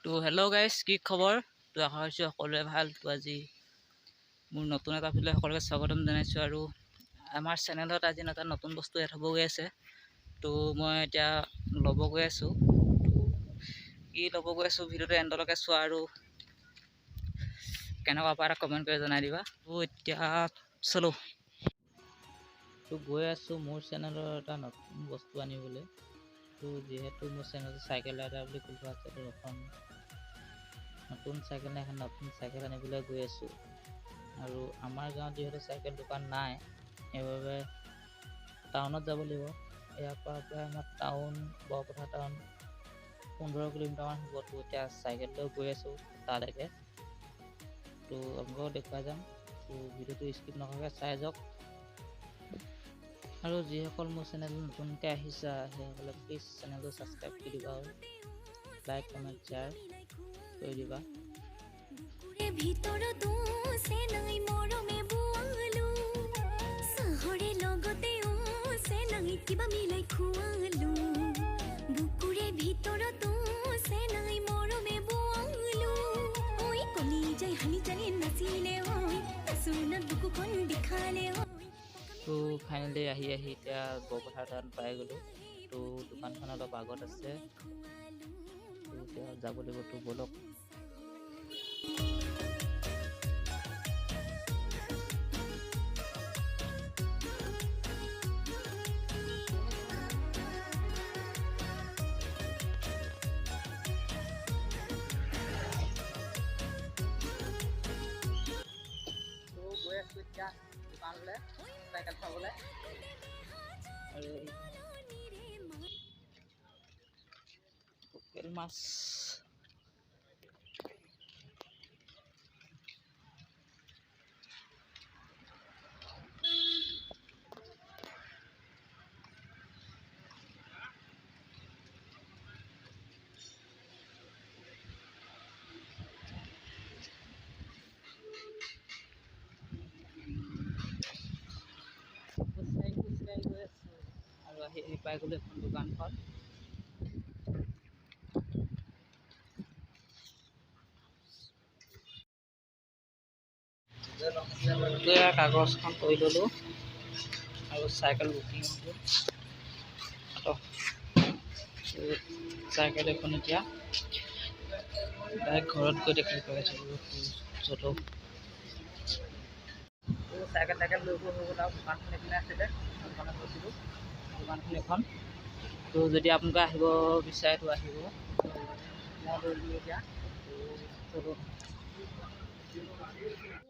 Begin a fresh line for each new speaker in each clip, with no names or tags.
তো hello' guys, কি খবৰ? তো আশা কৰিছোঁ সকলোৰে ভাল। তো আজি মোৰ নতুন এটা ভিডিঅ' সকলোকে স্বাগতম জনাইছোঁ। আৰু আমাৰ চেনেলত আজি এটা নতুন বস্তু এড হ'ব গৈ আছে। তো মই এতিয়া ল'ব গৈ আছোঁ। তো কি ল'ব গৈ আছোঁ, ভিডিঅ'টো এণ্ডলৈকে চোৱা আৰু কেনেকুৱা পাৰা কমেণ্ট কৰি জনাই দিবা। তো এতিয়া চলো। তো গৈ আছোঁ মোৰ চেনেলৰ এটা নতুন বস্তু আনিবলৈ। তো যিহেতু মোৰ চেনেলটো চাইকেল ৰাইডাৰ বুলি কোৱা আছে, তো এখন নতুন চাইকেল নাই, এখন নতুন চাইকেল আনিবলৈ গৈ আছোঁ। আৰু আমাৰ গাঁৱত যিহেতু চাইকেল দোকান নাই, সেইবাবে টাউনত যাব লাগিব। ইয়াৰ পৰা প্ৰায় আমাৰ টাউন, বৰপথাৰ টাউন 15 কিলোমিটাৰমান হ'ব। তো এতিয়া চাইকেল লৈ গৈ আছোঁ তালৈকে। তো আপোনালোকক দেখুৱাই যাম। তো ভিডিঅ'টো স্কিপ নকৰাকৈ চাই যাওক। আৰু যিসকল মোৰ চেনেল নতুনকৈ আহিছা, সেইসকলে প্লিজ চেনেলটো ছাবস্ক্ৰাইব কৰি দিবা আৰু লাইক, কমেণ্ট, শ্বেয়াৰ কৰি দিবা।
ভিতৰতো চেনাই মৰমে বোৱালো, চাহৰে লগতে চেনাই কিবা মিলাই খুৱালো। বুকুৰে ভিতৰতো চেনাই মৰমে বোৱালো। ঐ কলি যাই হালি জালি নাচিলে, ঐ নাচোনত বুকুখন বিষালে ঐ।
তো ফাইনেলি আহি আহি এতিয়া বৰপথাৰ টাউন পাই গ'লোঁ। তো দোকানখন অলপ আগত আছে, তো এতিয়া যাব লাগিব। তো ব'লক। তো গৈ আছোঁ এতিয়া দোকানলৈ চাইকেল চাবলৈ। আৰু লোকেল মাছ। খোজকাঢ়ি খোজকাঢ়ি গৈ আছোঁ আৰু আহি আহি পাই গ'লোঁ এখন দোকানখন। তো এয়া কাগজখন কৰি ল'লোঁ আৰু চাইকেল বুকিং হৈ গ'ল। চাইকেল এখন এতিয়া ডাইৰেক্ট ঘৰত গৈ দেখাই পাই আছোঁ। চলো, চাইকেল তাইকেল লৈ গৈ হৈ গ'ল। আৰু দোকানখন এইপিনে আছিলে, দোকানত গৈছিলোঁ, দোকানখন এখন। তো যদি আপোনালোকে আহিব বিচাৰে, তো আহিব। মই লৈ ল'লোঁ এতিয়া। চলো।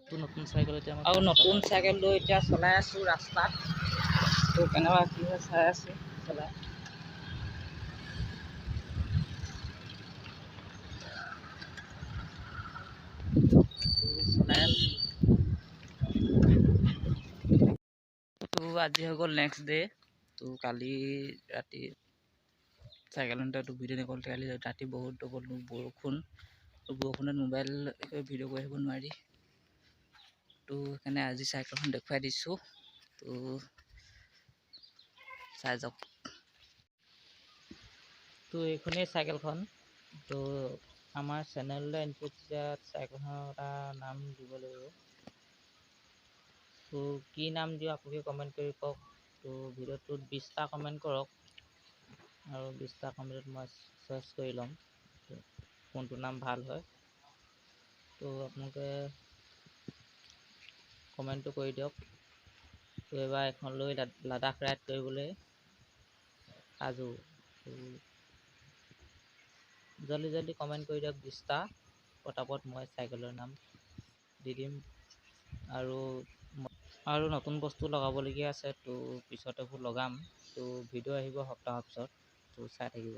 তো নতুন চাইকেল এতিয়া আৰু নতুন চাইকেল লৈ এতিয়া চলাই আছোঁ ৰাস্তাত। তো কেনেকুৱা কি হয় চাই আছোঁ চলাই। চলাই আছোঁ। তো আজি হৈ গ'ল নেক্সট ডে'। তো কালি ৰাতি চাইকেল আনোতেতো ভিডিঅ' নকৰিলোঁ। কালি ৰাতি বহুত বৰষুণ, তো বৰষুণত মোবাইল ভিডিঅ' কৰি আহিব নোৱাৰি। তো সেইকাৰণে আজি চাইকেলখন দেখুৱাই দিছোঁ, তো চাই যাওক। তো এইখনেই চাইকেলখন। তো আমাৰ চেনেললৈ আনিছোঁ যেতিয়া চাইকেলখনৰ এটা নাম দিব লাগিব। তো কি নাম দিওঁ আপোনালোকে কমেণ্ট কৰি কওক। তো ভিডিঅ'টোত 20টা কমেণ্ট কৰক আৰু 20টা কমেণ্টত মই চইচ কৰি ল'ম কোনটো নাম ভাল হয়। তো আপোনালোকে কমেণ্টটো কৰি দিয়ক। তো এইবাৰ এখন লৈ লাডাখ ৰাইড কৰিবলৈ সাজু। তো জল্দি জল্দি কমেণ্ট কৰি দিয়ক 20টা, পটাপট মই চাইকেলৰ নাম দি দিম। আৰু নতুন বস্তু লগাবলগীয়া আছে, তো পিছত এইবোৰ লগাম। তো ভিডিঅ' আহিব সপ্তাহৰ পিছত, তো চাই থাকিব।